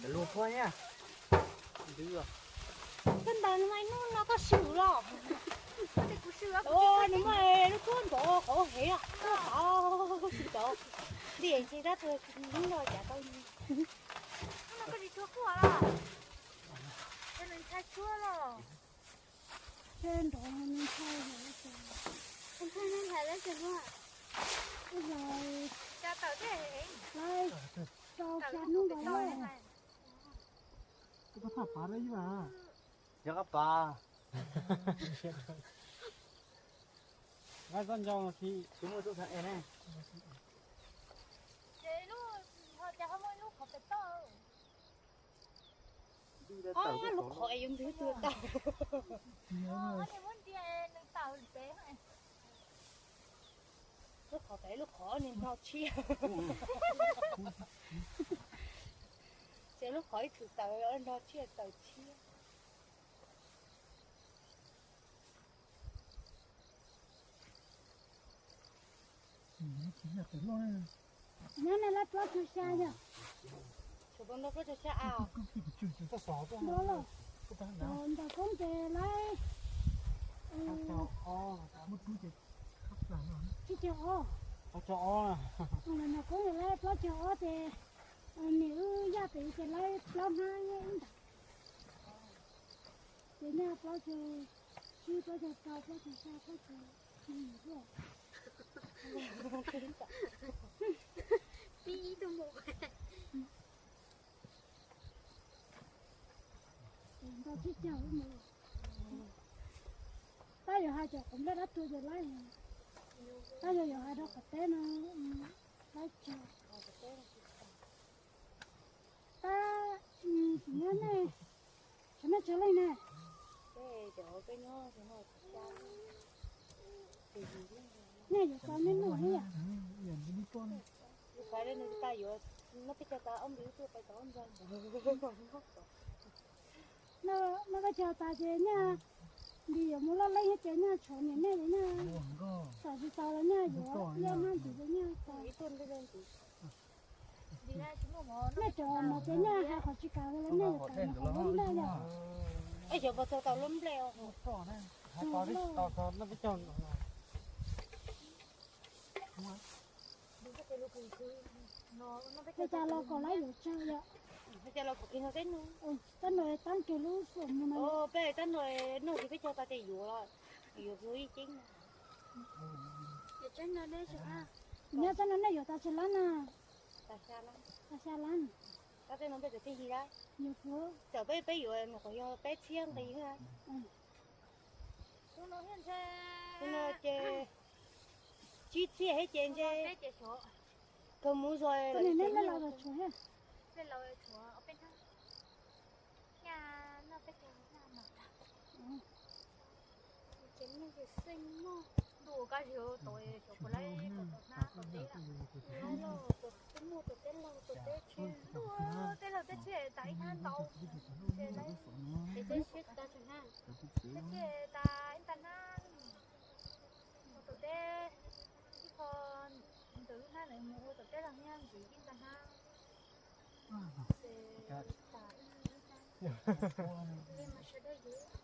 Luag qhuav na. Koj ntawd nws mas ib hnub no koj swm los. Nws mas lub tuab ntov qhov hev, tuab qhov swm tod. Ntiaj tsis tab tus hnub no cas tau. Ntshai ntshai lawm ces ua, ib zaug, rau xya hnub nkaus lawm. Yog qab pav. Nqa txoj ncau no khi. Tsis muaj tub xeev es ne. Ces lub, ho cas ho muaj ib lub qhov pem toj. Lub qhov es yuav ntwg tuag tau. Muab ntia nws tawm pem. Lub qhov pem lub qhov niag nrog tshiab. Ces lub qhov ib txwm tawm nrog tshiab tawm tshiab. Nyob nej laib plaub caug xya yog. Tshuav tau nrog plaub caug xya a. Nrog los, ntawm koob ces laib tsib caug ob. Ntawm koob ces laib plaub caug ob ces niam wb yaj pem ces laib plaub hnab ib ntawd. Ces nyaj plaub caug tsib, plaub caug rau, plaub caug xya, plaub caug. Pib ib tug mus. Ntau tsib caug mus. Tab yuav hais tias qhov nplej dab tuag ces laib, tab yog yuav hais rau qhov teb no, laib tsawg. Tab sis nyob nej, cov nej tsawg leej ne? Nej yuav tau nej nuj li yam. Noj peb caug tas ob npis tuaj pais tau ob npis. Noj peb caug tas ces nyaj npis yuav mus loj leej ces nyaj tshuav niam nej ces nyaj, tam sis tau los nyaj yuav liaj hnab ntxiv ces nyaj tau. Nej cov mov ces nyaj hais qhov tsis kav los nej yuav kav qhov lub nplej yom. Es xyov puas txog tau lub nplej os. Ua cas los kom lawv yuav tsawg yom? Tab nov tab kiag lub xom mus no. Peb tab nov noj kiag peb caug tas ces yuav los, yuav hlub ib ceeb. Nyob tab no nej yuav tas tsawg lab na? Tas xya lab. Tab tej no peb txawm thiaj yig lab. Yuav puav. Txawm peb peb yuav nyuam qhuav yog peb txhiab nqi. Tus no ces tsib txhiab thiab ces ntshe kawg mus zog. Ntuj, koj tsis tau tau xyov puas laib tau tau hnab tau teb lawm. Twb muaj tau teb laug tau teb tshiab, teb laug teb tshiab tas ib hnab ntau, ces teb tshiab tas tsawg hnab, teb tshiab tas ib tag hnab, mus tau teb ib qho, ntawm lub hnab ntawd mus ua tau teb laug hnab ntxiv ib tag hnab.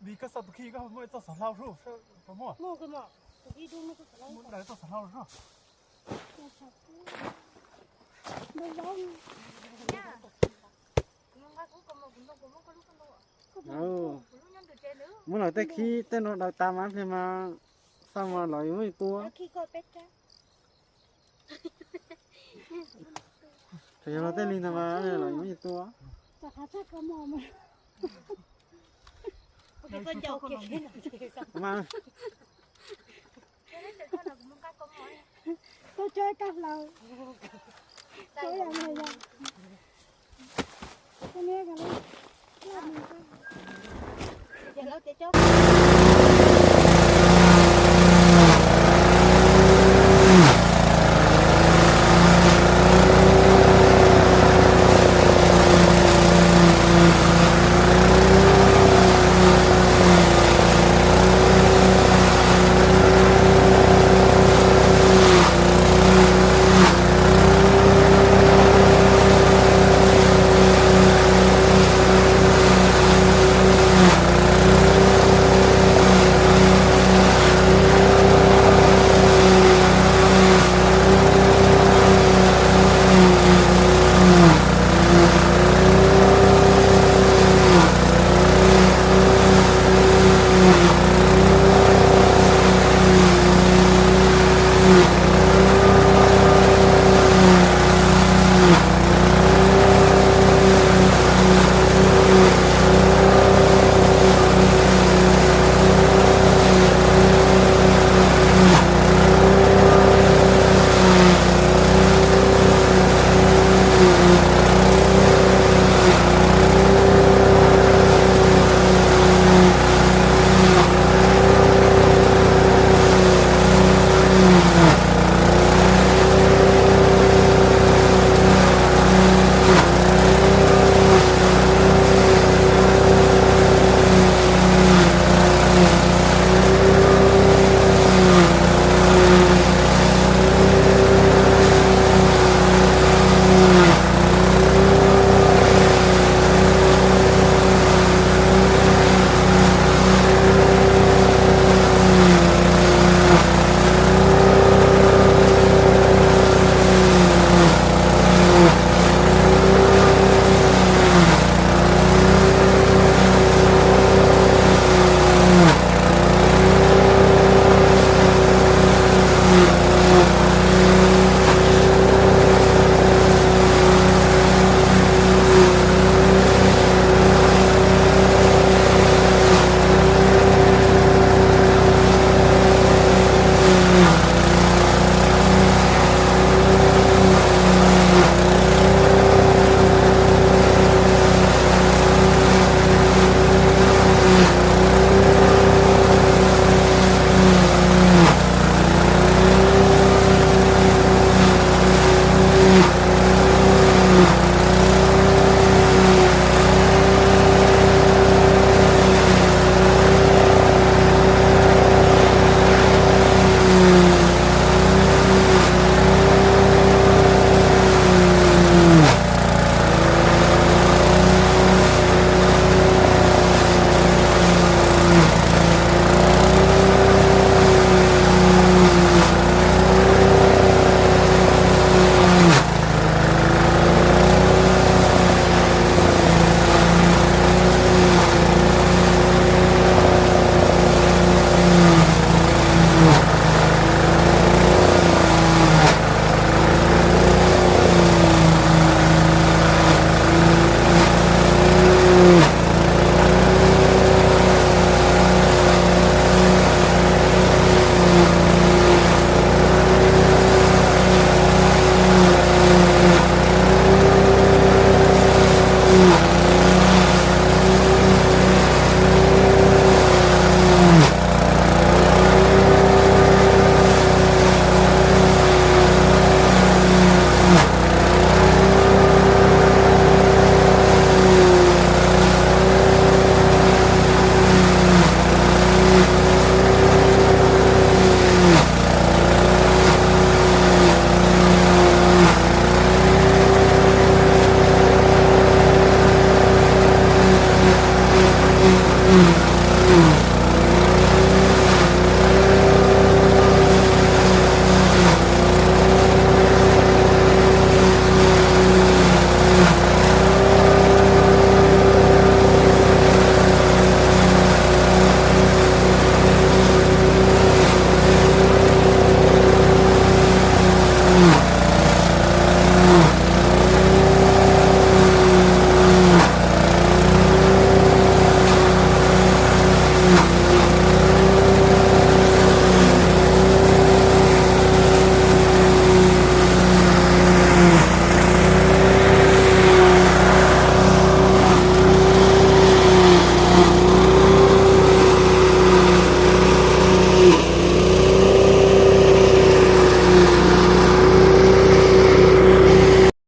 Vim koj xav tus khi koj muaj txoj xov hlau sub, muaj. Muaj, tus khi muaj txoj xov hlau sub. Muab lawv tej khib tej no daws tas mas pliag mas, xaj mas lawv yuav muab tua. Tseem yog lawv tej li ntawd mas lawv yuav muab tua. Tuaj coj ib kab hlaws. Coj ib yam li yog.